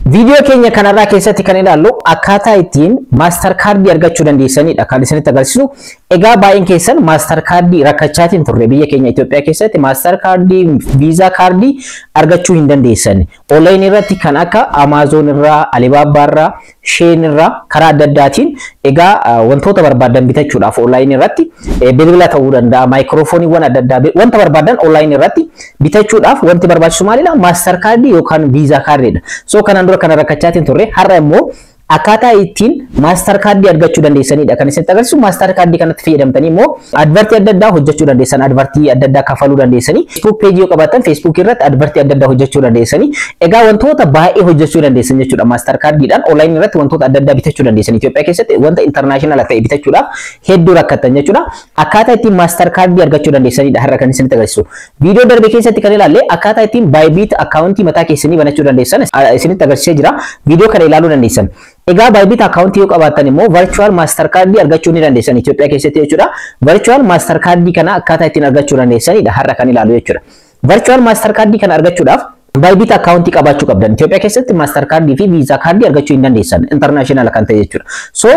Viidiyoo keenya kanarraa keessatti kan ilaallu akkaataa ittiin maastar kaardii argachuu dandeessanidha kan isinitti agarsiisu. Egaa baay'een keessan maastar kaardii rakkachaatiin turre. Biyya keenya Itoophiyaa keessatti maastar kaardii, viizaa kaardii argachuu hin dandeessan. Onlaayinii irratti kan akka Amaazon irraa, Alibaabaa irraa, Sheen irraa karaa adda addaatiin egaa wantoota barbaadan bitachuudhaaf onlaayinii irratti bilbila ta'uu danda'a, maayikiroofooniiwwan adda addaa, wanta barbaadan onlaayinii irratti bitachuudhaaf wanti barbaachisu maalidha? Maastar kaardii yookaan viizaa kaardiidha. So kanaan dura kana rakkachaatiin turre. Har'a immoo akkaataa ittiin maastar kaardii argachuu dandeessanidha kan isinitti agarsiisu. Maastar kaardii kanatti fayyadamtanii immoo advertii adda addaa hojjechuu dandeessan, advertii adda addaa kafaluu dandeessanii, Facebook peejii yoo qabaattan Facebook irratti advertii adda addaa hojjechuu dandeessanii, egaa wantoota baay'ee hojjechuu dandeessan jechuudha. Maastar kaardiidhaan onlaayinii irratti wantoota adda addaa bitachuu dandeessan. Itoophiyaa keessatti wanta intarnaashinaala ta'e bitachuudhaaf hedduu rakkattan jechuudha. Akkaataa ittiin maastar kaardii argachuu dandeessanidha har'a kan isinitti agarsiisu. Viidiyoo darbe keessatti kan ilaalle akkaataa ittiin Bybit akkaawuntii mataa keessanii banachuu dandeessan isinitti agarsiisee jira. Viidiyoo kana ilaaluu dandeessan. Egaa Bybit akkaawuntii yoo qabaattan immoo virtual master card argachuu ni dandeessan Itoophiyaa keessatti jechuudha. Virtual master card kana akkaataa ittiin argachuu dandeessanidha har'a kan ilaalu jechuudha. Virtual master card kana argachuudhaaf Bybit akkaawuntii qabaachuu qabdan. Itoophiyaa keessatti master card fi visa card argachuu hin dandeessan, international kan ta'e jechuudha. So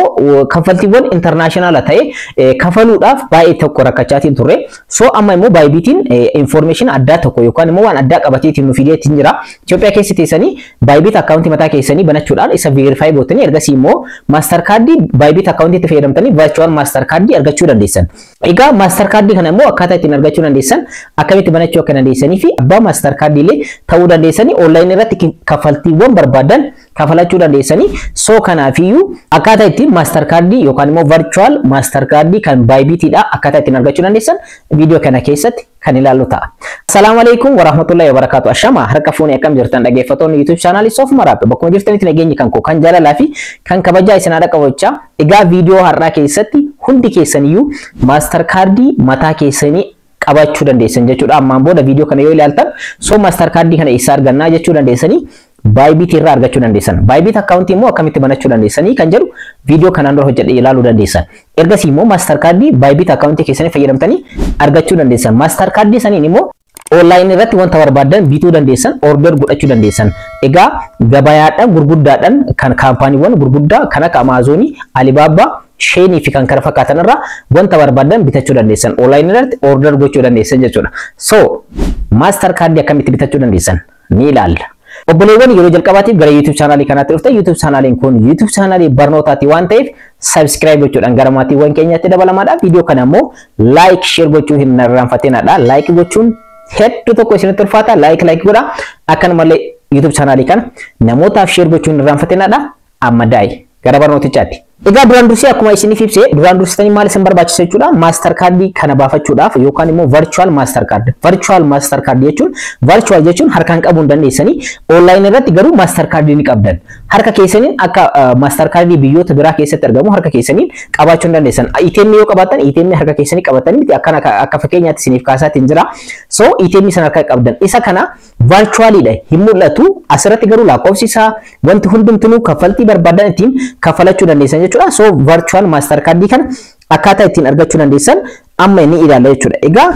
kaffaltiiwwan international ta'e kafaluudhaaf baay'ee tokko rakkachaatiin turre. So amma immoo Bybitiin information addaa tokko yookaan immoo waan addaa qabateetiin nu fideetiin jira. Itoophiyaa keessa teessanii Bybit akkaawuntii mataa keessanii banachuudhaan isa verify gootanii, ergasii immoo master card Bybit akkaawuntiitti fayyadamtanii virtual master card argachuu dandeessan. Egaa master card kana immoo akkaataa ittiin argachuu dandeessan, akkamitti banachuu akka dandeessanii fi abbaa master card illee ta'uu dandeessanii, online irratti kaffaltiiwwan barbaadan kafalachuu dandeessanii. So kanaafiyyuu akkaataa ittiin maastar kaardii yookaan immoo virtual maastar kaardii kan Bybitiidha akkaataa ittiin argachuu dandeessan viidiyoo kana keessatti kan ilaallu ta'a. Assalaamu alaikum warahmatullahi wabarakatuh. Ashama, harka fuunee, akkam jirtan dhaggeeffattoonni YouTube chaanaalii Soof Maraabbe? Bakkuma jirtanitti nageenyi kan koo kan jaalalaa fi kan kabajaa isin haadha qabachaa, egaa viidiyoo har'aa keessatti hundi keessaniyyuu maastar kaardii mataa keessanii qabachuu dandeessan jechuudha. Ammaan booda viidiyoo kana yoo ilaaltan, so maastar kaardii kana eessaa argannaa jechuu dandeessanii, Bybit irraa argachuu dandeessan. Bybit akkaawuntii immoo akkamitti banachuu dandeessanii kan jedhu viidiyoo kanaan dura hojjedhe ilaaluu dandeessan. Ergasii immoo maastar kaardii Bybit akkaawuntii keessanii fayyadamtanii argachuu dandeessan. Maastar kaardii saniin immoo onlaayinii irratti wanta barbaadan bituu dandeessan, order godhachuu dandeessan. Egaa gabayaadhaan gurguddaadhaan kan kaampaaniiwwan gurguddaa kan akka Amaazonii, Alibaabaa, Sheenii fi kan kana fakkaatan irraa wanta barbaadan bitachuu dandeessan. Onlaayinii irratti order gochuu dandeessan jechuudha. So maastar kaardii akkamitti bitachuu dandeessan ni ilaalla. Obboleewwan yeroo jalqabaatiif gara YouTube chaanaalii kanaatti dhuftan, YouTube chaanaaliin kun YouTube chaanaalii barnootaati waan ta'eef subscribe gochuudhaan gara maatiiwwan keenyaatti dabalamaadha. Viidiyoo kana immoo like, share gochuu hin irraanfatinaadha. Like gochuun hedduu tokko isinitti ulfaata. Like like godha. Akkanumallee YouTube chaanaalii kana namootaaf share gochuun hin irraanfatinaadha. Amma daa'i gara barnootichaatti. Egaa duraan dursee akkuma isiniif ibsee, duraan dursitanii maal isin barbaachisa jechuudha? Maastar kaardii kana baafachuudhaaf yookaan immoo virtual master card. Virtual master card jechuun, virtual jechuun harkaan qabuu hin dandeessanii, online irratti garuu maastar kaardii ni qabdan. Harka keessaniin akka maastar kaardii biyyoota biraa keessatti argamu harka keessaniin qabaachuu hin dandeessan. ATM yoo qabaattan ATM harka keessanii qabatanii miti, akkana akka fakkeenyaatti isiniif kaasaatiin jira. So ATM sana harka qabdan. Isa kana virtualidha, hin mul'atu. Asirratti garuu lakkoofsi isaa, wanti hundumtinuu, kaffaltii barbaadan ittiin kaffalachuu dandeessan jechuudha. So virtual master card kana akkaataa ittiin argachuu dandeessan amma inni ilaalla jechuudha. Egaa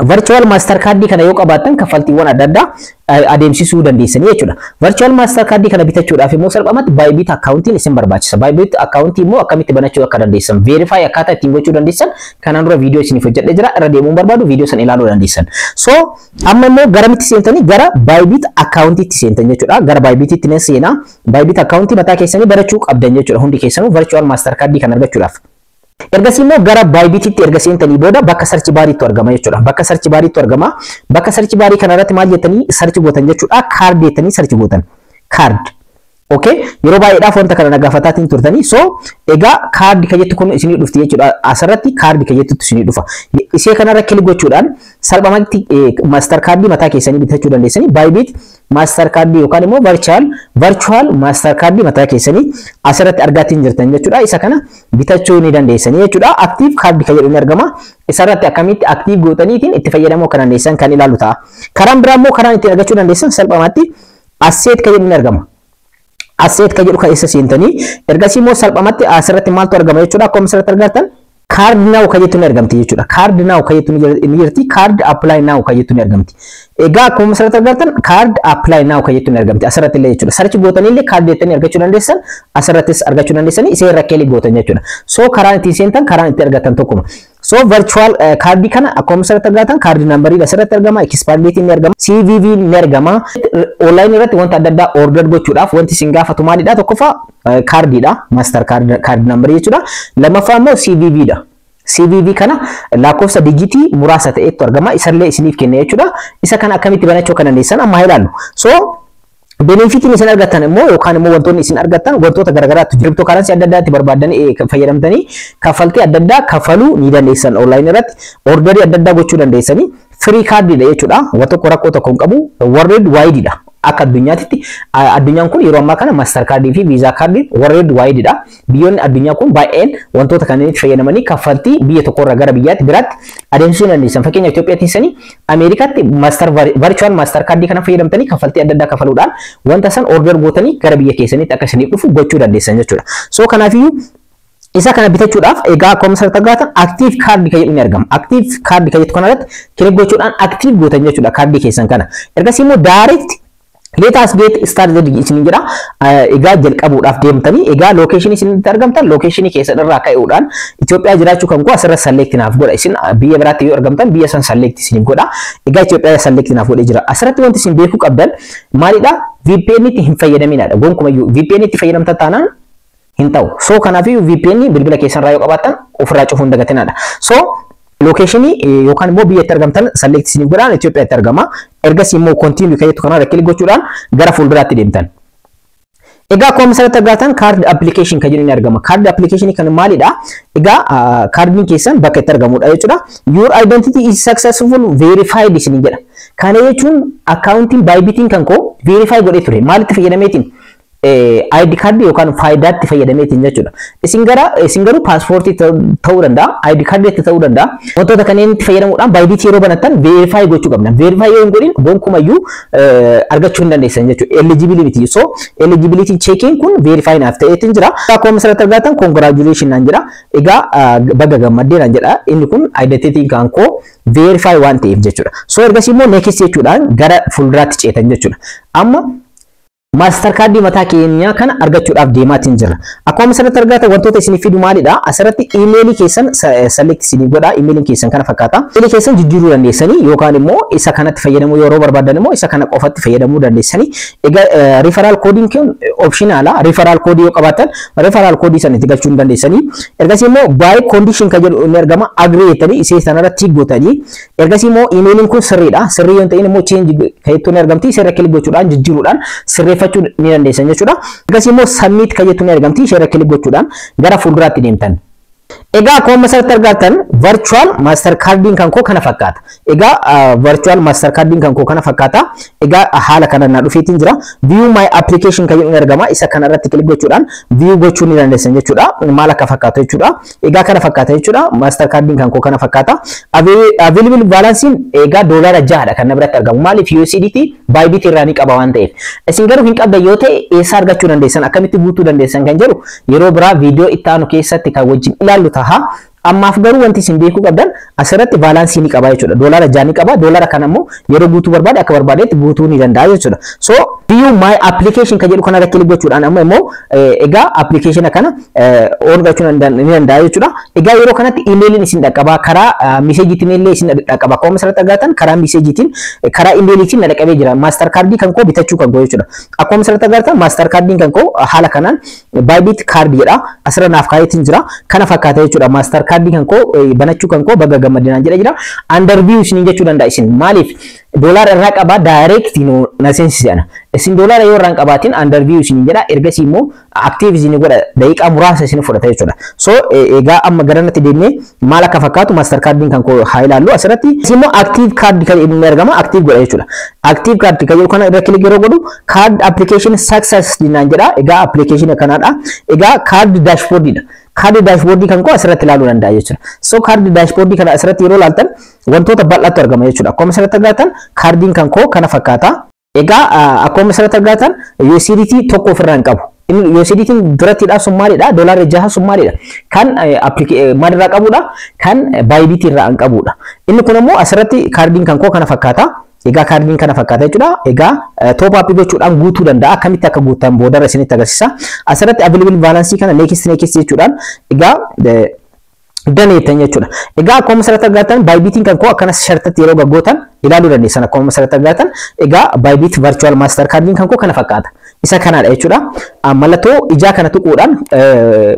virtual master card kana yoo qabaattan kaffaltiiwwan adda addaa adeemsisuu dandeessanii jechuudha. Virtual master card kana bitachuudhaaf immoo salphumatti Bybit akkaawuntiin isin barbaachisa. Bybit akkaawuntii immoo akkamitti banachuu akka dandeessan, verify akkaataa ittiin gochuu dandeessan kanaan dura viidiyoo isiniif hojjedhee jira. Irra deemuun barbaadu, viidiyoo san ilaaluu dandeessan. So amma immoo garamitti seentanii? Gara Bybit akkaawuntiitti seentan jechuudha. Gara Bybititti ni seenaa. Bybit akkaawuntii mataa keessanii banachuu qabdan jechuudha. Hundi keessanuu virtual master card kana argachuudhaaf. Ergasii immoo gara Bybititti erga seentanii booda bakka search bariitu argama jechuudha. Bakka search bariitu argama. Bakka search barii kana irratti maal jettanii search gootan jechuudha? Card jettanii search gootan. Card. Okay? Yeroo baay'eedhaaf wanta kana na gaafataatiin turtanii. So egaa card ka jettu kun isinii dhufti jechuudha. Asirratti card ka jettutu isinii dhufa. Ishee kanarra click gochuudhaan salphumatti master kaardii mataa keessanii bitachuu dandeessanii. Bybit master kaardii yookaan immoo virtual master kaardii mataa keessanii asirratti argaatiin jirtan jechuudha. Isa kana bitachuu ni dandeessanii jechuudha. Active card ka jedhu ni argama. Isarratti akkamitti active gootaniitiin itti fayyadamuu akka dandeessan kan ilaalu ta'a. Karaan biraa immoo karaan ittiin argachuu dandeessan salphumatti asset ka jedhu ni argama. Asset ka jedhu kan isa seentanii, ergasii immoo salphumatti asirratti maaltu argama jechuudha? Akkuma asirratti argattan Card now kan jettu ni argamti jechuudha. Card now kan jettu ni jirti. Card apply now kan jettu ni argamti. Egaa akkuma asirratti argattan, card apply now kan jettu ni argamti. Asirratti illee jechuudha. Search gootanii illee card jettanii argachuu dandeessan. Asirrattis argachuu dandeessanii isee irra click gootan jechuudha. So karaan ittiin seentan, karaan itti argatan tokkuma. So virtual kaardii kana akkuma asirratti argatan, card numberiin asirratti argama, expiry date ni argama, CVV ni argama. Online irratti wanta adda addaa order gochuudhaaf wanti isin gaafatu maalidha? Tokkoffaa kaardiidha, master card numberii jechuudha. Lammaffaa immoo CVV dha. CVV kana lakkoofsa digitii muraasa ta'etu argama. Isallee isiniif kenna jechuudha. Isa kana akkamitti banachuu akka dandeessan amma haa ilaallu. So benefitiin isin argattan immoo, yookaan immoo wantoonni isin argattan, wantoota garagaraatu jiru. Cryptocurrency adda addaatti barbaaddanii fayyadamtanii kaffaltii adda addaa kaffaluu ni dandeessan. Online irratti orderii adda addaa gochuu dandeessanii, free kaardiidha jechuudha. Waan tokko rakkoo tokko hin qabu. World wide dha. Akka addunyaatti addunyaan kun yeroo ammaa kana Master Cardii fi Visa Cardii world wide dha. Biyyoonni addunyaa kun baay'een wantoota kanneenitti fayyadamanii kaffaltii biyya tokkorraa gara biyyaatti biraatti adeemsisuu dandeessan. Fakkeenyaaf, Itoophiyaa teessanii Ameerikaatti master virtual Master Cardii kana fayyadamtanii kaffaltii adda addaa kafaluudhaan wanta san order gootanii gara biyya keessanitti akka isiniif dhufu gochuu dandeessan jechuudha. So kanaafiyyuu isa kana bitachuudhaaf, egaa akkuma asirratti argatan, active card kan jedhu ni argama. Active card kan jedhu kanarratti click gochuudhaan active gootan jechuudha kaardii keessan kana. Ergasii immoo direct "Let us get started" isin jedha. Egaa jalqabuudhaaf deemtanii, egaa locationii isinitti argamtan, locationii keessan irraa ka'uudhaan Itoophiyaa jiraachuu kan koo asirra select naaf godha. Isin biyya biraatti yoo argamtan biyya san select isiniif godha. Egaa Itoophiyaa select naaf godhee jira. Asirratti wanti isin beekuu qabdan maalidha? VPN itti hin fayyadaminaadha. Gonkumayyuu VPN itti fayyadamtan taanaan hin ta'u. So kanaafiyyuu VPN bilbila keessan irraa yoo qabaattan ofirraa cufuu hin dagatinaadha. So locationii yookaan immoo biyya itti argamtan select isiniif godhaan, Itoophiyaatti argama. Ergasii immoo continue kan jettu kanarra click gochuudhaan gara fuulduraatti deemtan. Egaa akkuma asirratti argatan, card application kan jedhu ni argama. Card application kan maalidha? Egaa kaardiin keessan bakka itti argamudha jechuudha. "Your identity is successful verified" isiniin jedha. Kana jechuun accountiin Bybitiin kan koo verify godhee ture. Maalitti fayyadameetiin? ID card yookaan Faayidaatti fayyadameetiin jechuudha. Isin garuu paaspoortii ta'uu danda'a, ID card itti ta'uu danda'a. Wantoota kanneen itti fayyadamuudhaan Bybitii yeroo banattan verify gochuu qabna. Verify yoo hin godhin gonkumayyuu argachuu hin dandeessan jechuudha. Eligibility. So eligibility checking kun verify naaf ta'eetiin jira. Akkuma asirratti argatan, "Congratulation" naan jedha. Egaa baga gammaddee naan jedha. Inni kun identity kan koo verify waan ta'eef jechuudha. So ergasii immoo next jechuudhaan gara fuulduraatti ceetan jechuudha. Amma Master Cardii mataa keenyaa kana argachuudhaaf deemaatiin jira. Akkuma asirratti argatan, wantoota isiniif fidu maalidha? Asirratti iimeelii keessan select isiniif godha. Iimeeliin keessan kana fakkaata. Iimeelii keessan jijjiiruu dandeessanii yookaan immoo isa kanatti fayyadamuu yeroo barbaadan immoo isa kana qofatti fayyadamuu dandeessanii. Egaa referral codeiin kun optionala. Referral codeii yoo qabaattan referral codeii sana itti galchuu dandeessanii. Ergasii immoo by condition kan jedhu inni argama. Agree jettanii isee sanarratti gootanii. Ergasii immoo iimeeliin kun sirriidha. Sirrii yoo hin ta'in immoo change kan jettu ni argamti. Isee irra click gochuudhaan jijjiiruudhaan sirreeffachuu ni dandeessan jechuudha. Ergasii immoo submit kan jettu ni argamti. Ishee irra click gochuudhaan gara fuulduraatti deemtan. Egaa akkuma asirratti argattan, virtual Master Cardiin kan koo kana fakkaata. Egaa virtual Master Cardiin kan koo kana fakkaata. Egaa haala kanaan na dhufeetiin jira. View my application kan jedhu ni argama. Isa kana irratti click gochuudhaan view gochuu ni dandeessan jechuudha. Maal akka fakkaatu jechuudha. Egaa kana fakkaata jechuudha. Master Cardiin kan koo kana fakkaata. Available balance egaa $6dha kan na biratti argamu. Maaliif? USDT Bybit irraa ni qaba waan ta'eef. Isin garuu hin qabdan yoo ta'e eessaa argachuu dandeessan, akkamitti guutuu dandeessan kan jedhu yeroo biraa viidiyoo itti aanu keessatti kan wajjin ilaallu taha. Ammaaf garuu wanti isin beekuu qabdan asirratti balanceii ni qaba jechuudha. $6 ni qaba. Doolaara kana immoo yeroo guutuu barbaade, akka barbaadetti guutuu ni danda'a jechuudha. So view my application kan jedhu kana irratti click gochuudhaan amma immoo egaa application kana on gochuu ni danda'a jechuudha. Egaa yeroo kanatti imeeliin isin dhaqqaba, karaa messageiitiin illee isin dhaqqaba. Akkuma asirratti argatan, karaa messageiitiin, karaa imeeliitiin na dhaqqabee jira. Master Cardii kan koo bitachuu kan koo jechuudha. Akkuma asirratti argatan, Master Cardiin kan koo haala kanaan Bybit card jedha. Asirra naaf kaayetiin jira. Kana fakkaata jechuudha. Master Cardii kan koo banachuu kan koo baga gammadinaan jedha jira. Under review isiniin jechuu danda'a isin. Maaliif? Doolaara irraa qabaa, direct na seensise ana. Isin doolaara yoo irraa hin qabaatin under review isiniin jedha. Ergasii immoo active isin godha, daqiiqaa muraasa isin fudhata jechuudha. So egaa amma garanatti deemnee maal akka fakkaatu Master Cardiin kan koo haa ilaallu asirratti. Isin immoo active card kan inni argama, active godha jechuudha. Active card kan jedhu kana irra click yeroo godhu, "Card application success" naan jedha. Egaa application kanaadha. Egaa card dashboardidha. Card dashboardii kan koo asirratti ilaaluu danda'a jechuudha. So card dashboardii kana asirratti yeroo ilaaltan wantoota bal'aatu argama jechuudha. Akkuma asirratti argatan, kaardiin kan koo kana fakkaata. Egaa akkuma asirratti argatan, USDT tokko ofirraa hin qabu. Inni USDT'n durattiidha sun maalidha? Doolaarri 6 sun maalidha? Kan maalirraa qabudha? Kan Bybit irraa an qabudha. Inni kun immoo asirratti kaardiin kan koo kana fakkaata. Egaa kaardiin kana fakkaata jechuudha. Egaa top up gochuudhaan guutuu danda'a. Akkamitti akka guutan boodarra isinitti agarsiisa. Asirratti available balance kana next next jechuudhaan egaa daneettan jechuudha. Egaa akkuma asirratti argattan, Bybitiin kan koo akkana shartatti yeroo gaggootan ilaaluu dandeessan. Akkuma asirratti argattan, egaa Bybit virtual master kaardiin kan koo kana fakkaata. Isa kanaadha jechuudha. Mallattoo ijaa kana tuquudhaan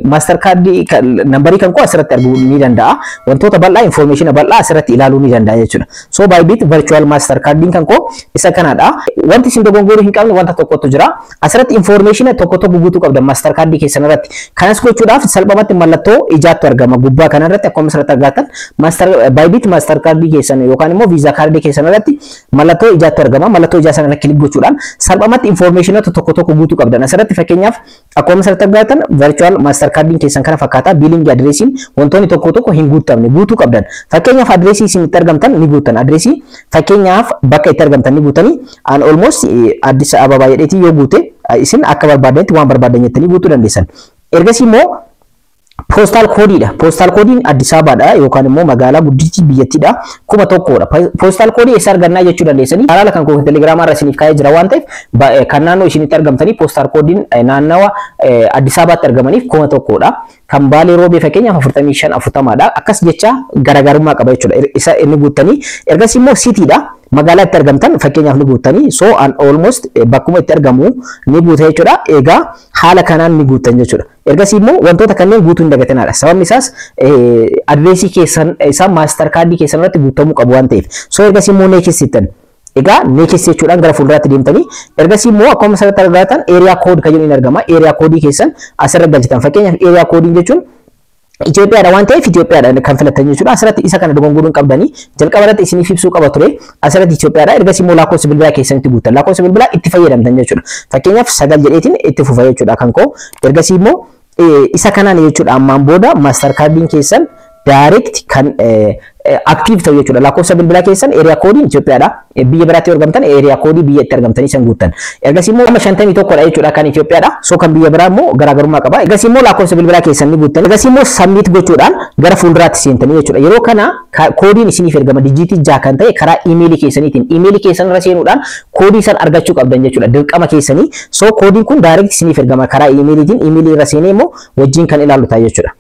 master kaardii nambarii kan koo asirratti arguu ni danda'a. Wantoota bal'aa, information bal'aa asirratti ilaaluu ni danda'a jechuudha. So Bybit virtual master kaardiin kan koo isa kanaadha. Wanti isin dogongoruu hin qabne wanta tokkotu jira. Asirratti information tokko tokko guutuu qabda master kaardii keessan irratti. Kanas gochuudhaaf salphumatti mallattoo ijaattu argama gubbaa kanarratti. Akkuma asirratti argattan, master Bybit master kaardii keessan yookaan immoo visa kaardii keessan irratti mallattoo ijaattu argama. Mallattoo ijaa sana irra click gochuudhaan salphumatti informationota tokko tokko guutuu qabdan. Asirratti fakkeenyaaf akkuma asirratti argattan, virtual master kaardiin keessan kana fakkaata. Billing addressiin wantoonni tokko tokko hin guutamne guutuu qabdan. Fakkeenyaaf addressii isin itti argamtan ni guutan. Addressii fakkeenyaaf bakka itti argamtan ni guutanii. An almost Addis Ababaa jedheetii yoo guute, isin akka barbaadanitti waan barbaadan jettanii guutuu dandeessan. Ergasii immoo postal codeiidha. Postal codeiin Addis Ababaadha yookaan immoo magaalaa guddittii biyyattiidha. 1000dha. Postal codeii eessa argannaa jechuu dandeessanii. Haala kan koo telegiraamaa irra isiniif kaa'ee jira waan ta'eef, kan naannoo isinitti argamtanii postal codeiin naannawa Addis Ababaatti argamaniif 1000dha. Kan Baalee Roobee fakkeenyaaf 45 40dha. Akkas jecha garaagarummaa qaba jechuudha. Isa inni guuttanii ergasii immoo cityiidha. Magaalaa itti argamtan fakkeenyaaf ni guuttanii. So an almost bakkuma itti argamu ni guuta jechuudha. Egaa haala kanaan ni guuttan jechuudha. Ergasii immoo wantoota kanneen guutuu hin dagatinaadha. Sababni isaas addressii keessan isaa master kaardii keessan irratti guutamuu qabu waan ta'eef. So ergasii immoo next jettan. Egaa next jechuudhaan gara fuulduraatti deemtanii, ergasii immoo akkuma asirratti argatan area code kan jedhu ni argama. Area codeii keessan asirra galchitan. Fakkeenyaaf area codeiin jechuun Itoophiyaadha waan ta'eef Itoophiyaadha kan filatan jechuudha. Asirratti isa kana dogongoruu hin qabdanii. Jalqaba irratti isiniif ibsuu qaba ture. Asirratti Itoophiyaadha. Ergasii immoo lakkoofsa bilbilaa keessanitti guutan. Lakkoofsa bilbilaa itti fayyadamtan jechuudha. Fakkeenyaaf 9 jedheetiin itti fufa jechuudha kan koo. Ergasii immoo isa kanaan jechuudha, ammaan booda master kaardiin keessan direct kan active ta'u jechuudha. Lakkoofsa bilbilaa keessan, area codeiin Itoophiyaadha. Biyya biraatti argamtan area codeii biyya itti argamtanii san guuttan. Ergasii immoo 51dha jechuudha kan Itoophiyaadha. So kan biyya biraa immoo garaagarummaa qaba. Ergasii immoo lakkoofsa bilbilaa keessan ni guuttan. Ergasii immoo submit gochuudhaan gara fuulduraatti seentanii jechuudha. Yeroo kana codeiin isiniif ergama, digitii 6 kan ta'e karaa iimeelii keessaniitiin. Iimeelii keessan irra seenuudhaan codeii san argachuu qabdan jechuudha. Dirqama keessanii. So codeiin kun direct isiniif ergama karaa iimeeliitiin. Iimeelii irra seenee immoo wajjin kan ilaallu ta'a jechuudha.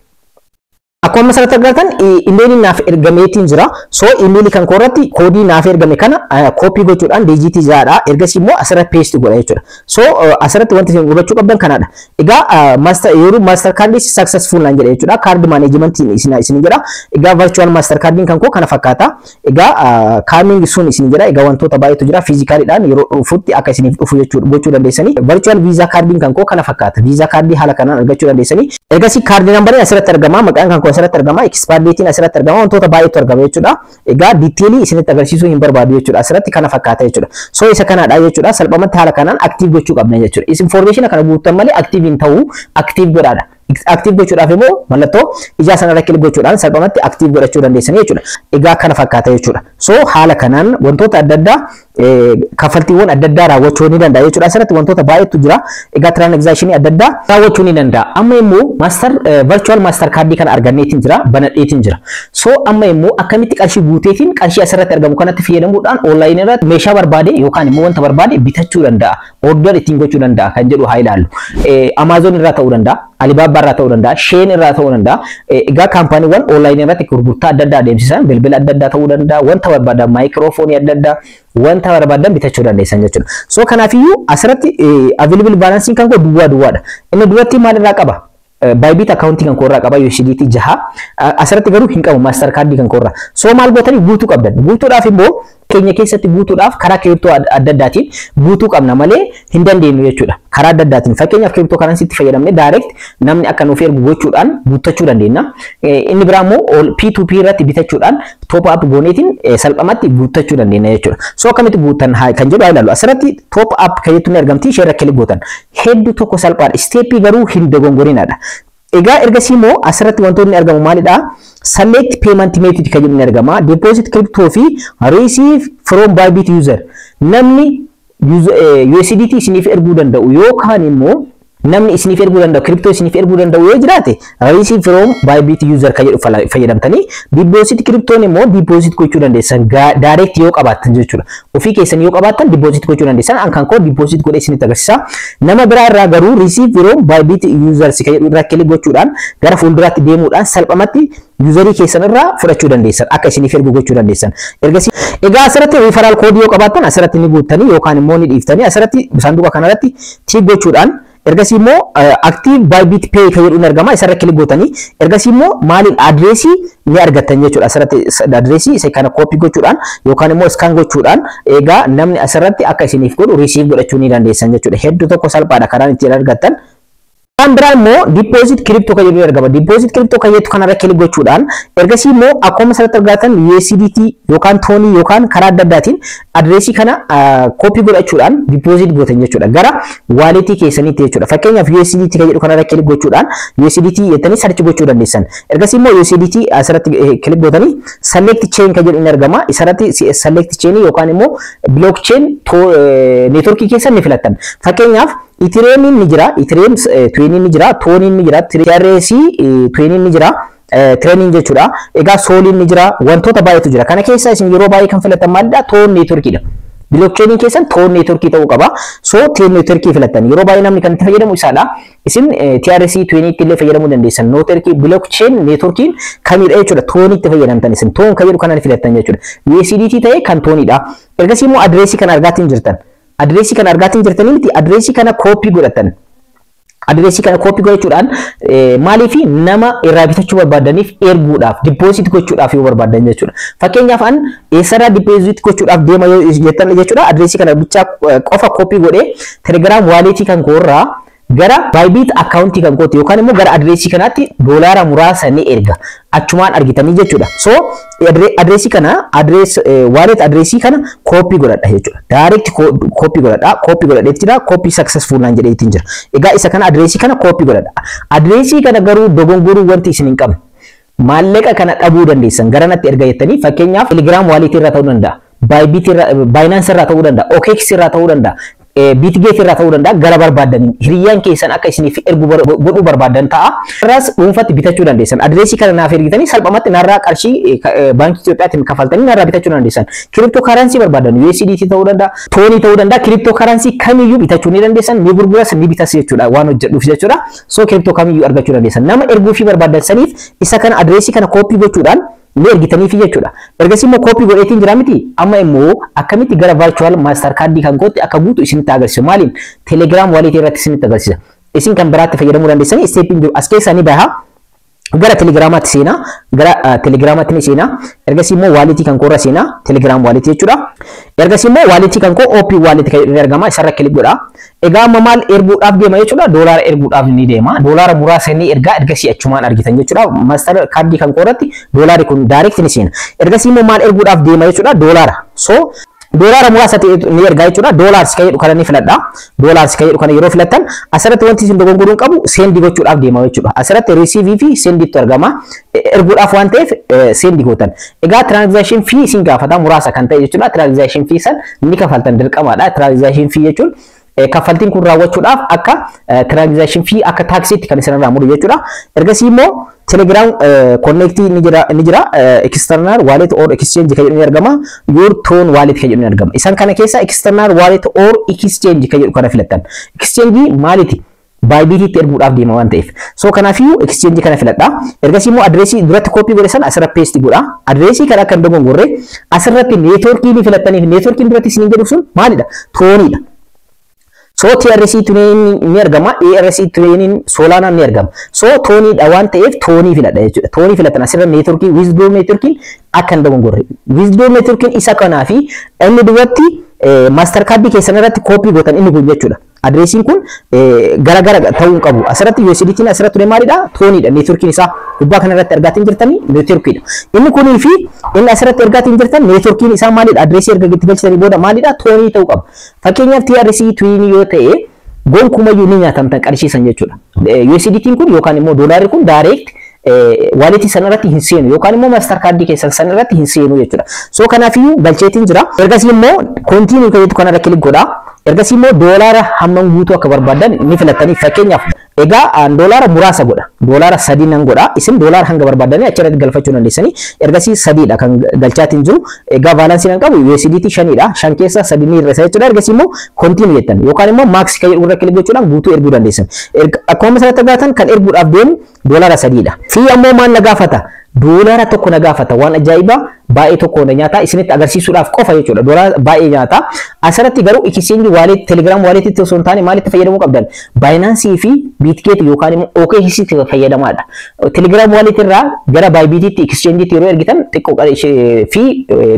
Akkuma asirratti argatan, iimeeliin naaf ergameetiin jira. So iimeelii kan koorratti codeii naaf ergame kana copy gochuudhaan digitii 6dha. Ergasii immoo asirratti paste godha jechuudha. So asirratti wanti isin hubachuu qabdan kanadha. Egaa master yeroo master card successful naan jedha jechuudha. Card management isin jedha. Egaa virtual master cardiin kan koo kana fakkaata. Egaa coming soon isin jedha. Egaa wantoota baay'eetu jira. Physicaliidhaan yeroo dhufutti akka isiniif dhufu jechuudha gochuu dandeessanii. Virtual visa cardiin kan koo kana fakkaata. Visa cardii haala kanaan argachuu dandeessanii. Ergasii kaardii nambariin asirratti argama. Maqaan kan koo asirratti argama. Expire dateiin asirratti argama. Wantoota baay'eetu argama jechuudha. Egaa detailii isinitti agarsiisuu hin barbaadu jechuudha. Asirratti kana fakkaata jechuudha. So isa kanaadha jechuudha. Salphumatti haala kanaan active gochuu qabna jechuudha. Information kana guuttan malee active hin ta'u, active godhaadha. Active gochuudhaaf immoo mallattoo ijaa sanarra click gochuudhaan salphumatti active godhachuu dandeessanii jechuudha. Egaa kana fakkaata jechuudha. So haala kanaan wantoota adda addaa, kaffaltiiwwan adda addaa raawwachuu ni danda'a jechuudha. Asirratti wantoota baay'eetu jira. Egaa transactionii adda addaa raawwachuu ni danda'a. Amma immoo master virtual master kaardii kana arganneetiin jira, banadheetiin jira. So amma immoo akkamitti qarshii guuteetiin qarshii asirratti argamu kanatti fayyadamuudhaan onlineii irratti meeshaa barbaade yookaan immoo wanta barbaade bitachuu danda'a? Order ittiin gochuu danda'a kan jedhu haa ilaallu. Amazon irraa ta'uu danda'a, Alibaba irraa ta'uu danda'a, Shein irraa ta'uu danda'a. Egaa kaampaaniiwwan onlineii irratti gurgurtaa adda addaa adeemsisan, bilbila adda addaa ta'uu danda'a, wanta barbaadan, maayikiroofoonii adda addaa, wanta barbaadan bitachuu dandeessan jechuudha. So kanaafiyyuu asirratti available balance kan koo duwwaa duwwaadha. Inni duratti maal irraa qaba? Bybit accountii kan koorraa qaba USDT 6. Asirratti garuu hin qabu master kaardii kan koorraa. So maal gootanii guutuu qabdan? Guutuudhaaf immoo keenya keessatti guutuudhaaf karaa crypto adda addaatiin guutuu qabna malee hin dandeenyu jechuudha. Karaa adda addaatiin fakkeenyaaf crypto currencytti fayyadamnee direct namni akka nuuf ergu gochuudhaan guuttachuu dandeenya. Inni biraa immoo P2P irratti bitachuudhaan top up gooneetiin salphumatti guuttachuu dandeenya jechuudha. So akkamitti guuttan kan jedhu haa ilaallu. Asirratti top up kan jettu ni argamti, ishee irra click gootan. Hedduu tokko salphaadha. Stepii garuu hin dogongorinaadha. Egaa ergasii immoo asirratti wantoonni argamu maalidha? Select payment method kan jedhu ni argama. Deposit crypto fi receive from Bybit user. Namni USDT isiniif erguu danda'u yookaan immoo Namni isiniif erguu danda'u, crypto isiniif erguu danda'u yoo jiraate, receive from Bybit user kan jedhu fayyadamtanii, deposit cryptoon immoo deposit gochuu dandeessan direct yoo qabaattan jechuudha. Ofii keessan yoo qabaattan deposit gochuu dandeessan. An kan koo deposit godhee isinitti agarsiisa. Nama biraa irraa garuu receive from Bybit users kan jedhu irraa click gochuudhaan gara fuulduraatti deemuudhaan salphumatti userii keessan irraa fudhachuu dandeessan, akka isiniif ergu gochuu dandeessan. Ergasii egaa asirratti referral code yoo qabaattan asirratti ni guuttanii yookaan immoo ni dhiiftanii, asirratti saanduqa kanarratti tick gochuudhaan, ergasii immoo active Bybit Pay kan jedhu ni argama, isarra click gootanii, ergasii immoo maaliin adreesii ni argattan jechuudha. Asirratti adreesii isa kana copy gochuudhaan yookaan immoo scan gochuudhaan egaa namni asirratti akka isiniif godhu receive godhachuu ni dandeessan jechuudha. Hedduu tokko salphaadha karaan ittiin argattan. Kan biraa immoo deposit crypto kan jedhu ni argama. Deposit crypto kan jettu kanarra click gochuudhaan, ergasii immoo akkuma asirratti argatan USDT yookaan Tonii yookaan karaa adda addaatiin adreesii kana copy godhachuudhaan deposit gootan jechuudha. Gara walletii keessaniitti jechuudha. Fakkeenyaaf, USDT kan jedhu kanarra click gochuudhaan USDT jettanii search gochuu dandeessan. Ergasii immoo USDT asirratti click gootanii select chain kan jedhu ni argama. Isarratti select chain yookaan immoo blockchain networkii keessan ni filattan. Fakkeenyaaf, Ethereum ni jira, Ethereum 20 ni jira, Toniin ni jira, TRC 20 ni jira, TRONiin jechuudha. Egaa Soliin ni jira, wantoota baay'eetu jira. Kana keessaa isin yeroo baay'ee kan filattan maalidha? Ton networkiidha. Blockchainiin keessan Ton networkii ta'uu qaba. So Ton networkii filattan. Yeroo baay'ee namni kan itti fayyadamu isaadha. Isin TRC 20 illee fayyadamuu dandeessan. Networkii blockchain networkiin kamidha jechuudha? Ton itti fayyadamtan isin. Ton kan jedhu kanan filattan jechuudha. USDT ta'e kan Toniidha. Ergasii immoo adreesii kana argaatiin jirtan. Adreesii kana argaatiin jirtanii miti, adreesii kana copy godhatan. Adreesii kana copy gochuudhaan maaliif nama irraa bitachuu barbaadaniif erguudhaaf, deposit gochuudhaaf yoo barbaadan jechuudha. Fakkeenyaaf, an eessarraa deposit gochuudhaaf deema yoo jettan jechuudha. Adreesii kana bichaa qofa copy godhee Telegram walletii kan koorraa gara Bybit accountii kan kooti yookaan immoo gara adreesii kanaatti doolaara muraasa ni erga. Achumaan argitanii jechuudha. So adreesii kana, address wallet adreesii kana copy godhadha jechuudha. Direct copy godhadha. Copy godhadhee jira. Copy successful naan jedhee ittiin jira. Egaa isa kana, adreesii kana copy godhadha. Adreesii kana garuu dogongoruu wanti isin hin qabne. Maallaqa kana dhabuu dandeessan gara natti erga jettanii, fakkeenyaaf, Telegram wallet irraa ta'uu danda'a. Bybit irraa, Binance irraa ta'uu danda'a. OKX irraa ta'uu danda'a. Bitget irraa ta'uu danda'a, gara barbaadaniin hiriyyaan keessan akka isiniif ergu godhuu barbaadan ta'a. Irraas dhuunfatti bitachuu dandeessan. Adreesii kana naaf ergitanii salphumatti narraa qarshii baankii Itiyoophiyaatiin kafaltanii narraa bitachuu dandeessan. Crypto currency barbaadan USDT ta'uu danda'a, Tonii ta'uu danda'a, crypto currency kamiyyuu bitachuu ni dandeessan, ni gurguras, ni bitas jechuudha, waan hojjedhuuf jechuudha. So crypto kamiyyuu argachuu dandeessan. Nama erguufii barbaadan saniif isa kana, adreesii kana copy gochuudhaan ni ergitaniifi jechuudha. Ergasii immoo copy godheetiin jira miti, amma immoo akkamitti gara virtual master card kan kootti akka guutu isinitti agarsiisa. Maaliin? Telegram wallet irratti isinitti agarsiisa. Isin kan biraatti fayyadamuu dandeessanii steppiin jiru as keessaa ni baha. Gara Telegramaatti seenaa, gara Telegramaatti ni seenaa. Ergasii immoo walletii kan koorra seenaa, Telegram walletii jechuudha. Ergasii immoo walletii kan koo open wallet kan jedhu argama, isarra click godha. Egaa amma maal erguudhaaf deema jechuudha? Doolaara erguudhaaf ni deema. Doolaara muraasa ni ergaa, ergasii achumaan argitan jechuudha. Master cardii kan koorratti doolaarri kun direct ni seena. Ergasii immoo maal erguudhaaf deema jechuudha? Doolaara. So doolaara muraasa ta'e ni ergaa jechuudha. Dollars kan jedhu kana ni filadha. Dollars kan jedhu kana yeroo filattan asirratti wanti isin dogongoruu hin qabu send gochuudhaaf deema jechuudha. Asirratti receive fi senditu argama. Erguudhaaf waan ta'eef send gootan. Egaa transaction fee isin gaafata, muraasa kan ta'e jechuudha. Transaction fee san ni kafaltan, dirqamaadha. Transaction fee jechuun kaffaltiin kun raawwachuudhaaf akka transaction fee, akka taaksiitti kan isin irraa muru jechuudha. Ergasii immoo Telegram connect ni jira, external wallet or exchange kan jedhu ni argama, your Ton wallet kan jedhu ni argama. Isaan kana keessa external wallet or exchange kan jedhu kana filattan. Exchange maaliti? Bybitiitti erguudhaaf deema waan ta'eef. So kanaafiyyuu exchange kana filadha. Ergasii immoo adreesii duratti copy godhe sana asirra paste godha. Adreesii kana akka hin dogongorre asirratti networkii ni filattaniif, networkiin duratti isiniin jedhu sun maalidha? Toniidha. So TRC twentyn ni argama, ERC twentyn Solanaan ni argama. So Toniidha waan ta'eef Tonii filadha jechuudha. Tonii filatan asirra networkii withdraw networkiin akka hin dogongorre. Withdraw networkiin isa kanaa fi inni duratti master cardii keessan irratti copy gootan inni kun jechuudha. Adreesiin kun gara gara ta'uu hin qabu. Asirratti USDT'n asirratti ture maalidha? Toniidha. Networkiin isaa gubbaa kanarratti argaatiin jirtanii networkiidha. Inni kunii fi inni asirratti argaatiin jirtan networkiin isaa maalidha? Adreesii erga itti galchitanii booda maalidha? Tonii ta'uu qaba. Fakkeenyaaf, TRC 20 yoo ta'e gonkumayyuu ni nyaatamtan qarshiisan jechuudha. USDT'n kun yookaan immoo doolaarri kun direct Walletii sana irratti hin seenu yookaan immoo Mastercardii keessan sana irratti hin seenu jechuudha. So kanaafiyyuu galcheetiin jira. Ergasii immoo continue kan jettu kanarra click godhaa. Ergasii immoo doolaara hammam guutuu akka barbaadan ni filattanii. Fakkeenyaaf egaa doolaara muraasa godha. Doolaara 3 nan godha. Isin doolaara hanga barbaadanii achirratti galfachuu dandeessanii. Ergasii sadiidha kan galchaatiin jiru. Egaa balancii nan qabu USDT shanidha. Shan keessaa sadi ni hir'isa jechuudha. Ergasii immoo continue jettan yookaan immoo max kan jedhu irra click gochuudhaan guutuu erguu dandeessan. Akkuma asirratti argatan kan erguudhaaf deemu doolaara 3dha. Fi ammoo maal na gaafata? Doolaara 1 na gaafata. Waan ajaa'ibaa, baay'ee tokko na nyaata, isinitti agarsiisuudhaaf qofa jechuudha. Doolaara baay'ee nyaata. Asirratti garuu exchange wallet, Telegram walletitti osoo hin taane maalitti fayyadamuu qabdan? Binance fi Bitget yookaan immoo OKX fayyadamaadha. Telegram wallet irraa gara Bybititti exchange yeroo ergitan xiqqoo fi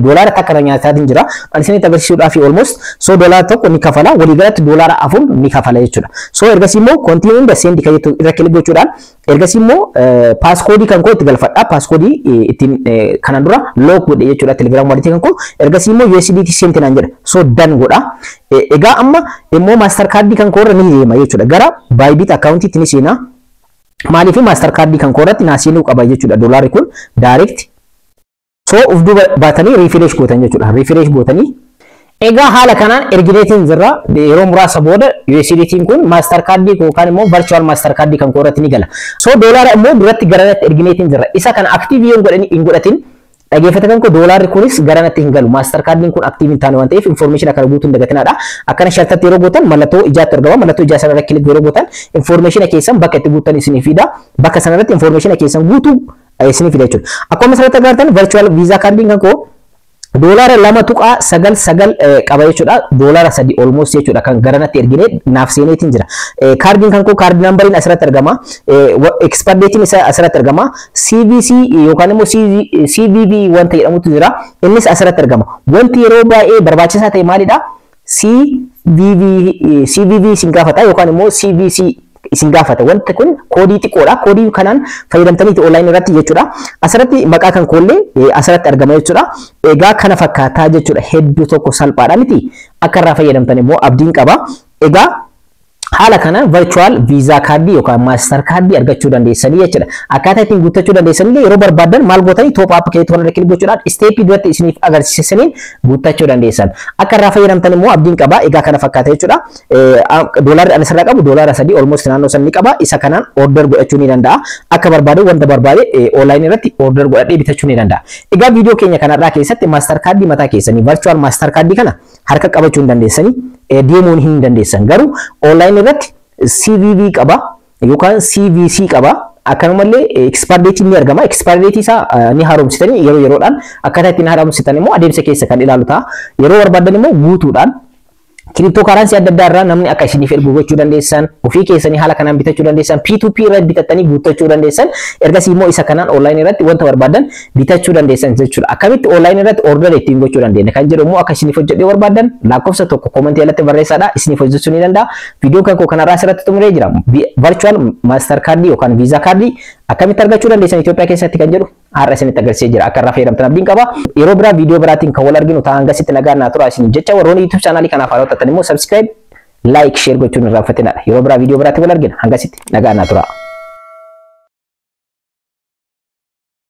doolaara 1 na nyaataatiin jira. Ani isinitti agarsiisuudhaaf almost. So doolaara 1 ni kafala, waliigalatti doolaara 4 ni kafala jechuudha. So ergasii immoo continue and send kan jettu irra click gochuudhaan ergasii immoo passcodeii kan koo itti galfadha. Passcodeii ittiin kanaan dura lock godhe jechuudha Telegram walletii kan koo. Ergasii immoo USDT sent naan jedha. So done godha. Egaa amma immoo Mastercardii kan koo irra ni deema jechuudha. Gara Bybit accountiitti ni seenaa. Maaliif? Mastercardii kan koo irratti naa seenuu qaba jechuudha doolaarri kun direct. So uf duuba baatanii refresh gootan jechuudha. Refresh gootanii egaa haala kanaan ergineetiin jirra. Yeroo muraasa booda USDT'n kun Mastercardii yookaan immoo virtual Mastercardii kan koo irratti ni gala. So doolaara immoo duratti garanatti ergineetiin jirra. Isa kana active yoo hin godhatin, dhageeffata kan koo, doolaarri kunis garanatti hin galu. Mastercardiin kun active hin taane waan ta'eef information akkana guutuu hin dagatinaadha. Akkana shartatti yeroo gootan mallattoo ijaatti argama. Mallattoo ijaa sanarra click yeroo gootan information keessan bakka itti guutan isinii fida. Bakka sanarratti information keessan guutuu isinii fida jechuudha. Akkuma asirratti agartan virtual visa cardiin kan koo doolaara 2.99 qaba jechuudha. Doolaara 3 almost jechuudha kan garanatti ergine naaf seeneetiin jira. Kaardiin kan koo card numberiin asirratti argama. Expire dateiin isaa asirratti argama. CVC yookaan immoo CVV wanta jedhamutu jira. Innis asirratti argama. Wanti yeroo baay'ee barbaachisaa ta'e maalidha? CVV, CVV isin gaafata yookaan immoo CVC isin gaafata. Wanti kun koodii xiqqoodha. Koodii kanaan fayyadamtaniiti online irratti jechuudha. Asirratti maqaa kan koollee asirratti argama jechuudha. Egaa kana fakkaataa jechuudha. Hedduu tokko salphaadha miti? Akka irraa fayyadamtan immoo abdiin qaba. Egaa haala kanaan virtual visa cardii yookaan Mastercardii argachuu dandeessanii jechuudha. Akkaataa ittiin guuttachuu dandeessanillee yeroo barbaadan maal gootanii, top up keetti waan click gochuudhaan stepii duratti isiniif agarsiisaniin guuttachuu dandeessan. Akka irraa fayyadamtan immoo abdiin qaba. Egaa kana fakkaata jechuudha. Doolaarri ani asirraa qabu doolaara 3 almost naannoo san ni qaba. Isa kanaan order godhachuu ni danda'a. Akka barbaade wanta barbaade online irratti order godhadhee bitachuu ni danda'a. Egaa viidiyoo keenya kanarraa keessatti Mastercardii mataa keessanii, virtual Mastercardii kana harka qabachuu hin dandeessanii, deemuun hin dandeessan. Garuu online irratti CVV qaba yookaan CVC qaba. Akkanumallee expire date ni argama. Expire date isaa ni haaromsitanii yeroo yeroodhaan. Akkaataa ittiin haaromsitan immoo adeemsa keessa kan ilaalu ta'a. Yeroo barbaadan immoo guutuudhaan crypto currency adda addaa irraa namni akka isiniif ergu gochuu dandeessan, ofii keessanii haala kanaan bitachuu dandeessan, P2P irratti bitattanii guuttachuu dandeessan, ergasii immoo isa kanaan online irratti wanta barbaadan bitachuu dandeessan jechuudha. Akkamitti online irratti order ittiin gochuu dandeenya kan jedhu immoo akka isiniif hojjedhee barbaadan lakkoofsa 1 commentii jalatti barreessaadha, isiniif hojjechuu ni danda'a. Viidiyoon kan koo kanarraa asirratti xumuree jira. Virtual Mastercardii yookaan Visa cardii akkamitti argachuu dandeessan Itoophiyaa keessatti kan jedhu har'a isinitti agarsiisee jira. Akka irraa fayyadamtan abdiin qaba. Yeroo biraa viidiyoo biraatiin kan wal arginu ta'an hangasitti nagaan naa tura isin jecha, warroonni YouTube channelii kanaaf haaraa taatan immoo subscribe, like, share gochuun irraanfatinadha. Yeroo biraa viidiyoo biraatiin wal argina, hangasitti nagaan naa tura.